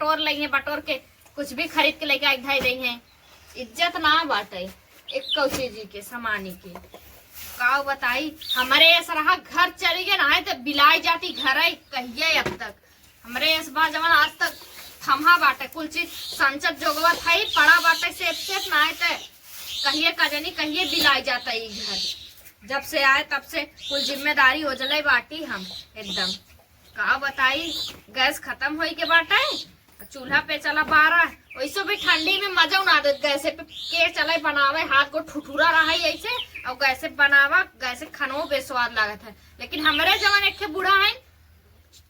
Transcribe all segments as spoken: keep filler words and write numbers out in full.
बटोर लइहे, बटोर के कुछ भी खरीद के लेके आई, धई दइहे। इज्जत ना बाटे एक्को चीज के, सामानी के। का बताई, हमरे एस रहा घर चली गए ना, आए तो बिलाई जाती घर आई, कहिए अब तक। हमरे एस बा जवन आज तक थम्हा बाटे, कुल चीज संचत जोगवत है, पड़ा बाटे सेफ सेफ, ना आए तो कहिए का जानी, कहिए बिलाई जाता ई घर। जब से आए तब से कुल जिम्मेदारी ओझले बाटी हम एकदम। का बताई, गैस खतम होई के बाटे, चूल्हा पे चला बारा, वैसे भी ठंडी में मजा ना देत गैसे पे के चले बनावे, हाथ को ठुठुरा रहा है ऐसे, और गैसे बनावा, गैसे खानो बेस्वाद लागत है। लेकिन हमरे जवन एक ठे बूढ़ा है,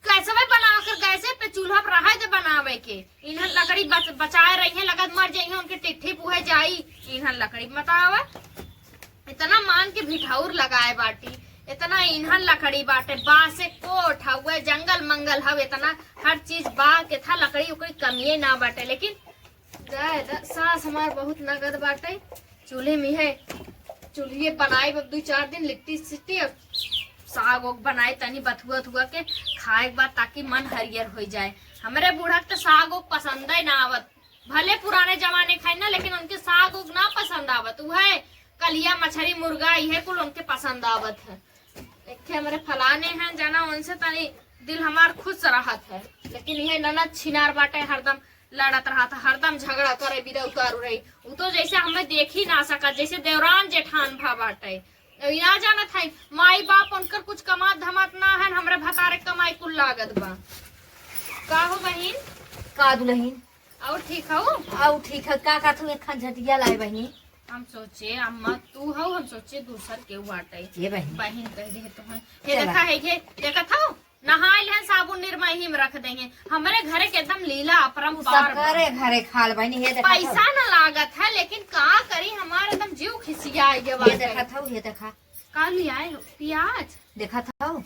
गैसे पे बनावे कर, गैसे पे चूल्हा पर रहा दे बनावे के, इन्हन लकड़ी बच-, बचाए रही है, लगत मर जाई है, उनके टिट्ठी पुहे जाई, इन्हन लकड़ी बतावा। इतना मान के भिठौर लगाए बाटी, इतना इन्हन लकड़ी बाटे, बांसे कोठ हउए, जंगल मंगल हउ, इतना हर चीज बा, केथा लकड़ी उकड़ी कमिए ना बाटे। लेकिन जाए द, सास हमार बहुत नगद बाटे, चूल्हे में है, चूल्हे बनाए अब दू चार दिन लिट्टी सिट्टी, अब साग ओग बनाए तनी बथुआ उथुआ के खाए के बाद, ताकि मन हरियर हो जाए। हमरे बूढ़ा के तो साग ओग पसंद ही ना आवत, भले पुराने जमाने खाई ना, लेकिन उनके साग उग ना पसंद आवत। उहे कलिया, मछरी, मुर्गा, इहे कुल उनके पसंद आवत है। एक ठे हमरे फलाने हैं जाना, उनसे तनी दिल हमार खुश रहत है, लेकिन इहे ननद छिनार बाटे, हरदम लड़त रहत है, हरदम झगड़ा करे, बिदा उतारू रही। उ तो जैसे हमें देख ही ना सकत, जैसे देवरान जेठान भा बाटे। ई ना जानत है, माई बाप उनकर कुछ कमात धमात ना है, हमरे भतारे कमाई कुल लागत बा। का हो बहिन? का दुलहिन? और ठीक हो? और ठीक है, का का तू एक झटिया लाए बहिनी? हम सोचे अम्मा तू हो, हम सोचे दूसर केहू बाटे। ये बहिनी। बहिन कह दे तो है। ये चला। देखा है, ये देखत हो, नहाए लेहन साबुन निरमा यही में रख देंगे। हमरे घरे के एकदम लीला अपरंपार बा। सबकरे घरे खाल बहिनी, ये देखत हो। पैसा न लागत है, लेकिन का करी, हमार एकदम जीव खिसिया गया ये बाटे। देखत हो, ये देखा। का लियाए हो? प्याज? देखत हो,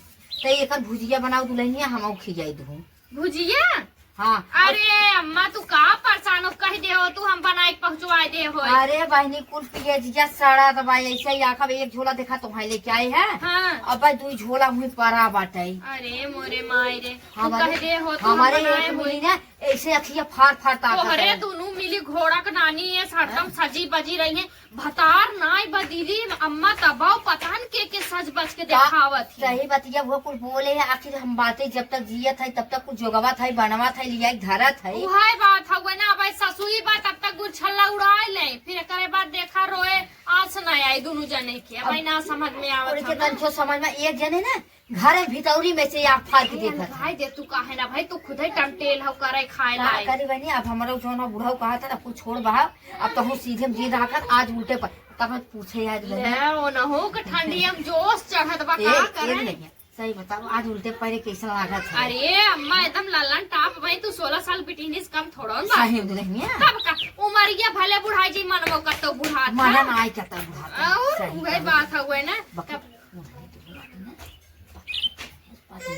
त एकर भुजिया बनाओ दुलहिनिया, हमहू खियाई दूँ। भुजिया? हाँ। अरे अम्मा, तू का परेशान हो, कह दे हो, तू हम बनाए के पहुँचवाए दे हो। अरे बहिनी, कुल पियजिया सड़ा त बा, ऐसे ही आखब एक झोला देखा तो भाई लेके आए हैं। हाँ। अब भाई दुई झोला हुई परा बाटे। अरे मोरे माई रे, तू हमारे, कह दे हो, तू हम हमारे बनाए एक होई। महीना ऐसे अखिया फाड़ फाड़ ताकत तोहरे है। दुनू मिली घोड़ा के नानी है, हरदम हाँ। सजी बजी रही है। भतार नाई बा दीदी, अम्मा तबाव पता न के के सज बज के का देखावत ही। सही बतिया वो कुल बोले है, आखिर हम बातें जब तक जियत है तब तक कुछ जोगवत है, बनवत है, लिया धरत है। उहे बात हउए ना, अब ससुई बा तब तक गुरछल्ला उड़ाए ले, फिर एकरे बाद देखा रोए आस ना आई दुनू जने के। अब अब ना समझ में आवत उनके है ना। तनचो समझ में एक जने ना घरे भितौरी में से आँख फाड़ के ए, देखत है। भाई दे तू काहे ना भाई, तू खुदे टंटेल हो करे खाए का लाए। करी बनी, अब हमरो जौन बुढ़ऊ कहा था ना, कुछ छोड़ बहाव, अब तो हूँ सीधे में जी रहा कर, आज उल्टे पर, तब हम पूछे आज बनी। ले, ओनहु के ठंडी हम जोश चढ़त बा, ए, का ए करे? नहीं, सही बताओ, आज उल्टे पैरे कैसा लागत है? अरे अम्मा, एकदम लल्लन टाप भाई, तू सोलह साल बिटिनिस कम थोड़ो ना। सही में नहीं है। तब का, उमरिया भले बुढ़ाई जी, मनमो कतो बुढ़ात मना है। ना आई कतो बुढ़ात है। और सही उहे बात। बात हउए ना, बक- तब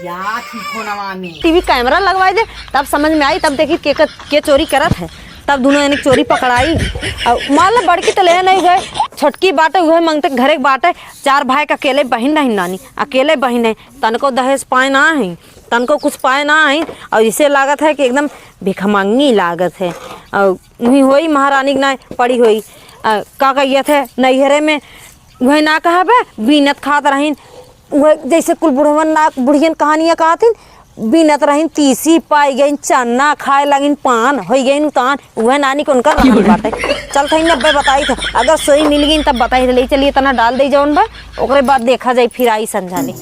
या ठीक हो नवा में। टीवी कैमरा लगवाई दे, तब समझ में आई, तब देखी के, के, के चोरी करत है, तब दुनों जने चोरी पकड़ाई। और मान लो बड़की तो ले नहीं गए, छोटकी बाटे उहे मंगते घरे के बाटे, चार भाई के अकेले बहिन रही नानी, अकेले बहिन है, तनको दहेज पाए ना है, तनको कुछ पाए ना है, और इसे लागत है कि एकदम भिखमंगी लागत है, और उही होई महारानी के ना पड़ी होई। आ, का कहियत है नैहरे में उहे ना कहबे, बीनत खात रहिन, उहे जैसे कुल बुढ़वन ना, बुढ़ियन कहानियाँ कहतिन, बीनत रहिन, तीसी पाई गइन, चन्ना खाए लगिन, पान होई गइन उतान, उहे नानी के उनकर रहन बाटे। चल थई नब्बे बताई था, अगर सोई मिल गइन तब बताई ले चलिए, तना डाल दे जौन बा, ओकरे बाद देखा जाई फिर आई संझा ले।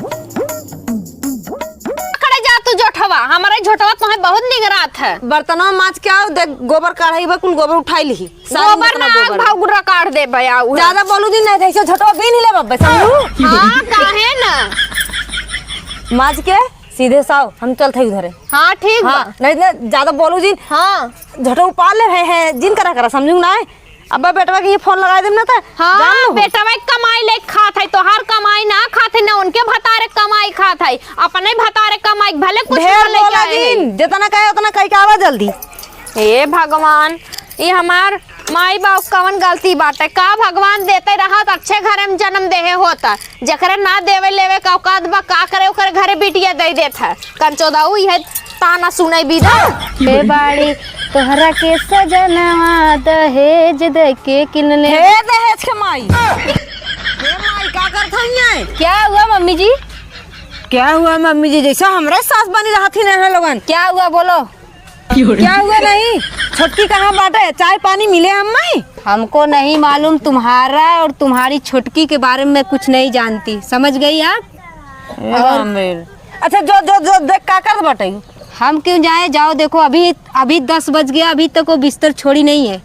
पकड़े जा तू जोठवा, हमारा जोठवा तुम्हें बहुत निगरात है। बर्तनवा माज के आओ, देख गोबर काढ़ाई बा, कुल गोबर उठाई लिही। सारी गोबर जितना ना, गोबर। भाव गुर्रा काट दे बया, उहे। ज्यादा बोलू दिन नहीं, जैसे झटवा बीन ही ले बब्बे, समझू? हाँ, काहे ना? माज के सीधे साओ, हम चलत हई उधरे। हाँ, ठीक बा। हाँ, नहीं, नहीं, ज्यादा बोलू जिन। हाँ। झटो उपाड़ ले है, है, जिन करा करा, समझू ना? अब्बा बेटवा के ये फोन लगाई देम ना त, हाँ, जान लो। बेटवा के कमाई ले खात है, तोहार कमाई ना खात है, ना उनके भतारे कमाई खात है, अपने भतारे कमाई भले कुछ ढेर ना लेके बोला आए हैं। जिन, जितना कहे उतना कह के आवा जल्दी। हे भगवान, ये हमार माई बाप कवन गलती बाटे? का भगवान देते रहत अच्छे घरे में जन्म देहे होता, जकरे ना देवे लेवे का औकात बा, का करे ओकरे घरे बिटिया दे देत है। कंचोदाऊ, यह ताना सुनाई बिदा। हे बाड़ी, तोहरा के सजनवा दहेज दे के किनले। हे दहेज के माई। हे माई, का करत हइये? क्या हुआ मम्मी जी? क्या हुआ मम्मी जी? जैसे हमरे सास बनी रहत ही ना लोगन। क्या हुआ बोलो? क्या हुआ नहीं? छोटकी कहाँ बाटे? चाय पानी मिले हम्मे? हमको नहीं मालूम, तुम्हारा और तुम्हारी छोटकी के बारे में कुछ नहीं जानती, समझ गई आप? ए और राम रे। अच्छा, जो, जो, जो, देख, का करत बाटे? हम क्यों जाए? जाओ, देखो, अभी, अभी दस बज गया, अभी तक वो बिस्तर छोड़ी नहीं है।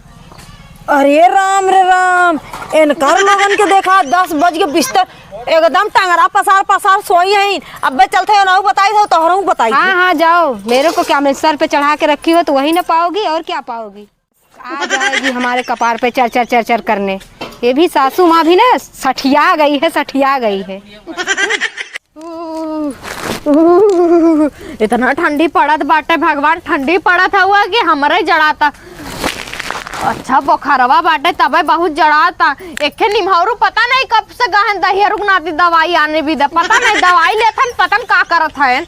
अरे राम रे राम, इनकर लोगन के देखा, दस बज के बिस्तर, एकदम टंगरा पसार पसार सोई हैं। अब्बे चलते हो, ना बताई दो, तोहरों बताई हाँ, दो। हाँ, जाओ, मेरे को क्या, मैं सर पे चढ़ा के रखी हो तो वही ना पाओगी, और क्या पाओगी? आ जाएगी हमारे कपार पे चर चर चर चर करने। ये भी सासू माँ भी ना सठिया गई है, सठिया गई है। इतना ठंडी पड़त बाटे भगवान, ठंडी पड़त हुआ कि हमरे जड़ाता। अच्छा बोखरवा बाटे तबे बहुत जड़ाता। एखे निम्हौरू पता नहीं कब से गहन दहिया रुकनाती दवाई आने भी दे, पता नहीं दवाई लेथन पता न का करत है।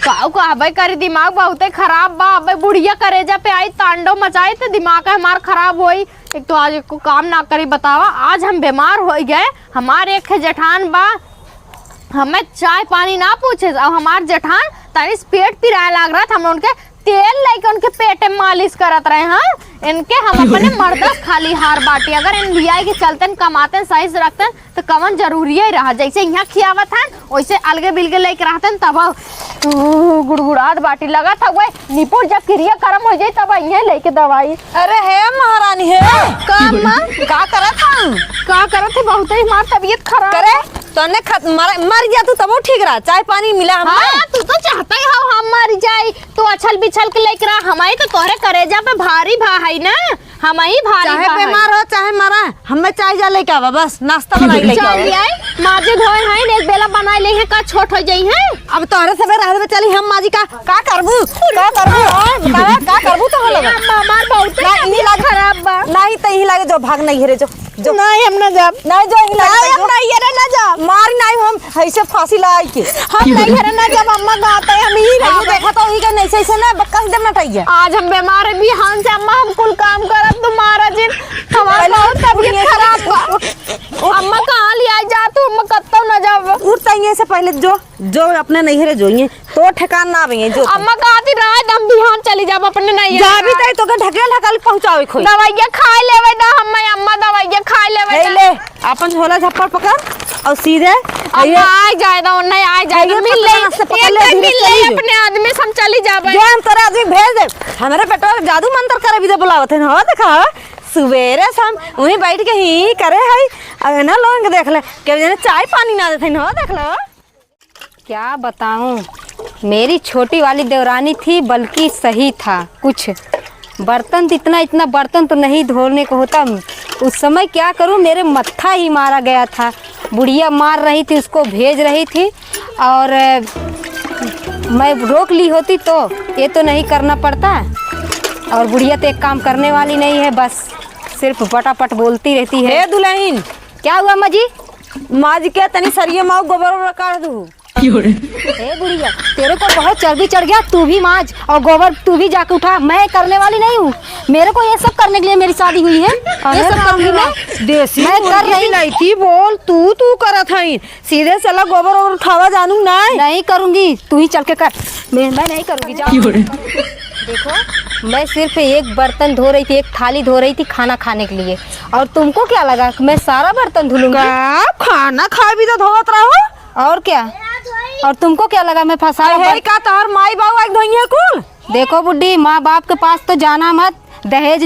काऊ कहबे करी दिमाग बहुते खराब बा। अबे बुढ़िया करेजा पे आई तांडव मचाई तो दिमाग हमार खराब होई। एक तो आज एको काम ना करी बतावा, आज हम बीमार हो गए। हमार एक ठे जेठान बा, हमें चाय पानी ना पूछे। अब हमार जेठान तनी से पेट पिराए लाग रहा था, हम उनके तेल लेके उनके पेट में मालिश करत रहे। हाँ, इनके हम अपने मर्दस खाली हार बाटी। अगर इन लियाई के चलते कमाते सही से रखते तो कवन जरूरी ही रहा। जैसे यहाँ खियावत है वैसे अलगे बिलगे लेके रहते तब उ गुड़गुड़ात बाटी। लगत है वह निपुर जब क्रिया कर्म हो जाए तब इहे लेके दवाई। अरे हे महारानी हे। का अम्मा? का करत हऊ? का करत है? बहुत ही हमार तबीयत खराब करे। तने खत-, मर, मर गया तू तबो ठीक रहा, चाय पानी मिला हमने। हाँ, तू तो चाहता ही हो हम मर जाए, तू अछल बिछल के लेके रहा, हमारी तो तोहरे करेजा पे भारी भा है ना, हम ही भारी चाहे बा है। बीमार हो चाहे मरा, हमें चाय जा लेके आवा, बस नाश्ता बनाई लेके चाय आवा। ले आई, माजे धोए हैं, एक बेला बनाए ले हैं, का छोट हो जाई हैं। अब तोहरे सबे रहबे चली हम माजी का, का करबू? का करबू? और बतावा, का करबू तो ए, लगा? अम्मा, हमार बहुत ना, इही तबीयत लागे, खराब बा। नहीं तो इही लागे जो भाग नहीं हेरे जो, जो। नहीं, हम ना जाब। नहीं जो इही लागे नहीं, जो। हम नहीं हेरे ना जाब। मारी नहीं हम ऐसे फांसी लाई के। हम नहीं हेरे ना जाब, अम्मा गाते हम ही अरे रहा। देखा तो इही का नहीं सही से ना बक्का से देना चाहिए। आज हम बीमार है, बिहान से अम्मा हम कुल काम करब, तुम्हारा जिन हमार पहले बहुत उठ, तबीयत उठ, खराब बा। उठ, उठ, उठ। अम्मा कहाँ ले आई जा तू, अम्मा कत्तो ना जाब। उठ तइये से पहले जो। जो अपने नैहरे जोइए, तो ठेकान ना आवे, जो तो। अम्मा कहती रात हम बिहान चली जाब अपने नैहरे। जाबी तई तोके ढकेल ढकाल पहुँचावे खोई। दवाइया खाए लेवे दा, हम अम्मा दवाइया खाए लेवे हे दा। ले, अपन झोला झप्पड़ पकड़ और सीधे अम्मा ये आए जाए दा, नहीं आए जाए दा, ये मिल ले, पकड़, से पकड़ एक ले, दिन धीरे मिल से ले चली जो। अपने आदमी से हम चली जाबे। जो हम तोरा आदमी भेज दे, हमारे बेटवा के जादू मंत्र करे भी दे बुलावत है ना, हो देखा, हो? सुबेरे से हम वहीं बैठ के ही करे है, अब ना लोगन के देख ले, केहू जने चाय पानी ना देते ना, हो देख लो। क्या बताऊं, मेरी छोटी वाली देवरानी थी, बल्कि सही था कुछ। बर्तन तो इतना, इतना बर्तन तो नहीं धोने को होता। उस समय क्या करूं, मेरे मत्था ही मारा गया था। बुढ़िया मार रही थी, उसको भेज रही थी और, अ, मैं रोक ली होती तो ये तो नहीं करना पड़ता। और बुढ़िया तो एक काम करने वाली नहीं है, बस सिर्फ पटापट बोलती रहती है। ए दुल्हन, क्या हुआ अम्मा जी? माज के तनी सरिये माऊ गोबर ओबर काढ़ दू। ए बुढ़िया, तेरे को बहुत चर्बी चढ़ गया, तू भी माज और गोबर तू भी जाके उठा। मैं करने वाली नहीं हूँ, मेरे को ये सब करने के लिए मेरी शादी हुई है, ये अरे सब करूंगी मैं। राम, देसी मैं कर मुर्गी रही। बिलायती बोल, तू, तू करत हई। सीधे चला गोबर ओबर उठावा जानू ना। नहीं करूंगी, तू ही चल के कर। मैं, मैं नहीं करूंगी, जाओ। देखो, मैं सिर्फ एक बर्तन धो रही थी, एक थाली धो रही थी खाना खाने के लिए, और तुमको क्या लगा कि मैं सारा बर्तन धुलूंगी? का खाना खाए भी तो धोवत रहो। और क्या? और तुमको क्या लगा मैं फंसा अरे बर्त- का तोहर माई बाबू आके धोइहे कुल? देखो बुड्ढी, माँ बाप के पास तो जाना मत, दहेज